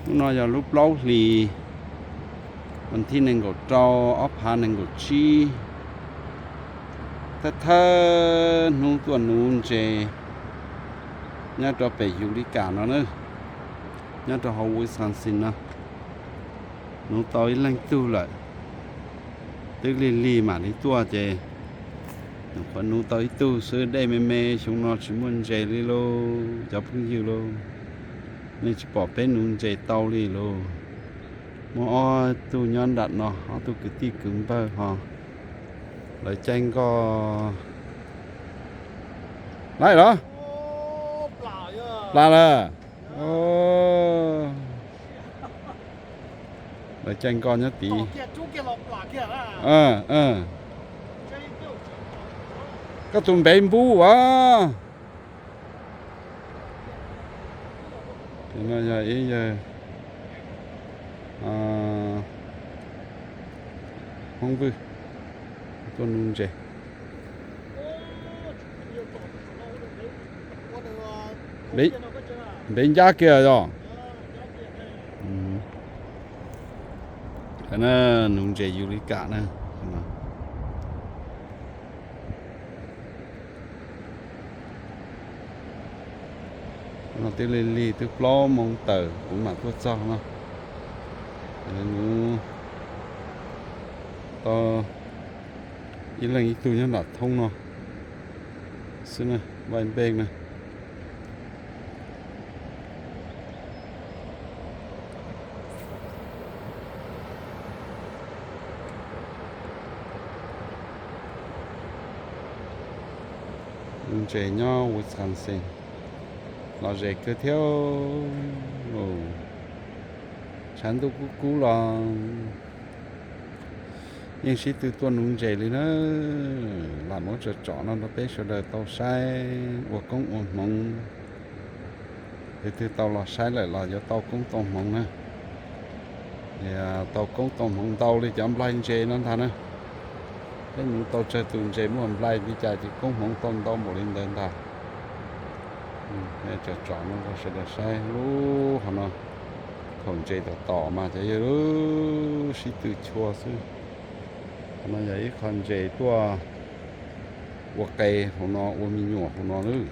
Hnub no yog lub plaub hlis, vas thib nees nkaum rau, ob phav nees nkaum tsib. Thawj thawj hnub tuaj nuv ntses nyob rau pem Utica no na, nyob rau hauv Wisconsin no. Nuv tau ib leeg tug lawm, twb lig lig mam li tuaj ces nyuam qhuav nuv tau ib tug xwb, dej me me, xyoo no tsis muaj ntses li lauj cov phooj ywg lauj. Nej tsis pom peb nuv ntses tau li lauj. Muaj ob tug nyob nram no, ob tug kwv tij kwv npawg ho, lawv caij nkoj. Laij los? Plas lawm. Lawv caij nkoj nyob tid. Koj tus npe npub as. No yog ib yawg Hmoob Vwj tuaj nuv ntses. Npe ncab kiag yog. Nuv ntses Utica na. No twb lig lig twb plaub moos tawm kuv mam tuaj txog no. Nuv tau ib leeg ib tug nyob nram thoob no xwb na, vaj npej na. Nuv ntses nyob Wisconsin los ze kawg thiab. Tshav ntuj kub kub los yeej sib tw tuaj nuv ntses li na. Lam muab tsom tsom no rau peb sawv daws tau saib ua koob ua hmoov. Tus twg tau los saib lawm los yuav tau koob tau hmoov na. Tau koob tau hmoov ntau li cov nplaig ntses no ntag na. Peb nuv tau tsawg tus ntses muaj nplaig li cas ces koob hmoov tau ntau npaum li ntawd ntag. Tsom tsom no rau sawv daws saib lub hov no, thaum ntses tom tom mas cov yawg sib tw chua xwb. Qhov no yog ib qho ntses tuaj ua qe hauv no, ua me nyuam hauv no lawm.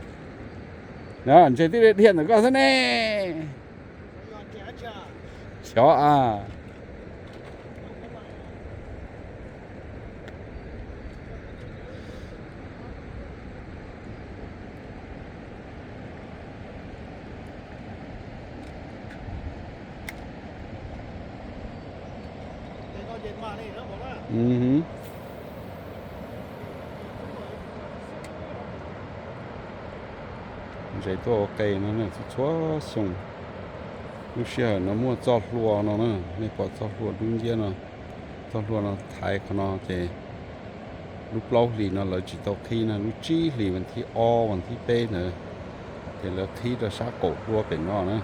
Ntses tib dhia ntawm koj xwb ne. Xyov a. Ntses tuaj ua qe no txhua xyoo. Lub sij hawm no muaj txoj hlua no na, nej pom txoj hlua dub nciab no, txoj hlua no thaiv qhov no ces lub plaub hlis no lawv tsis tau qhib na, lub tsib hlis vas thib ob vas thib peb ntawd ces lawv qhib rau sab qaum hlua pem no na.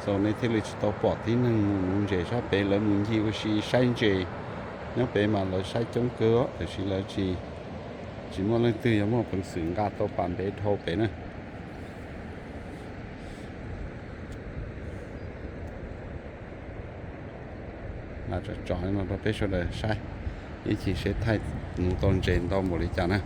Xaus nej thiaj li tsis tau pom tib neeg mus nuv ntses sab pem, lawv mus ncig ua si saib ntses. Nyob pem mas lawv saib coob kawg tiam sis lawv tsis, tsis muaj leej twg yuav muaj peev xwm nqa tau pas npev dhau pem na. Tsom tsom no rau peb sawv daws saib, ib chim seb thaij nuv tau ntses ntau npaum li cas na.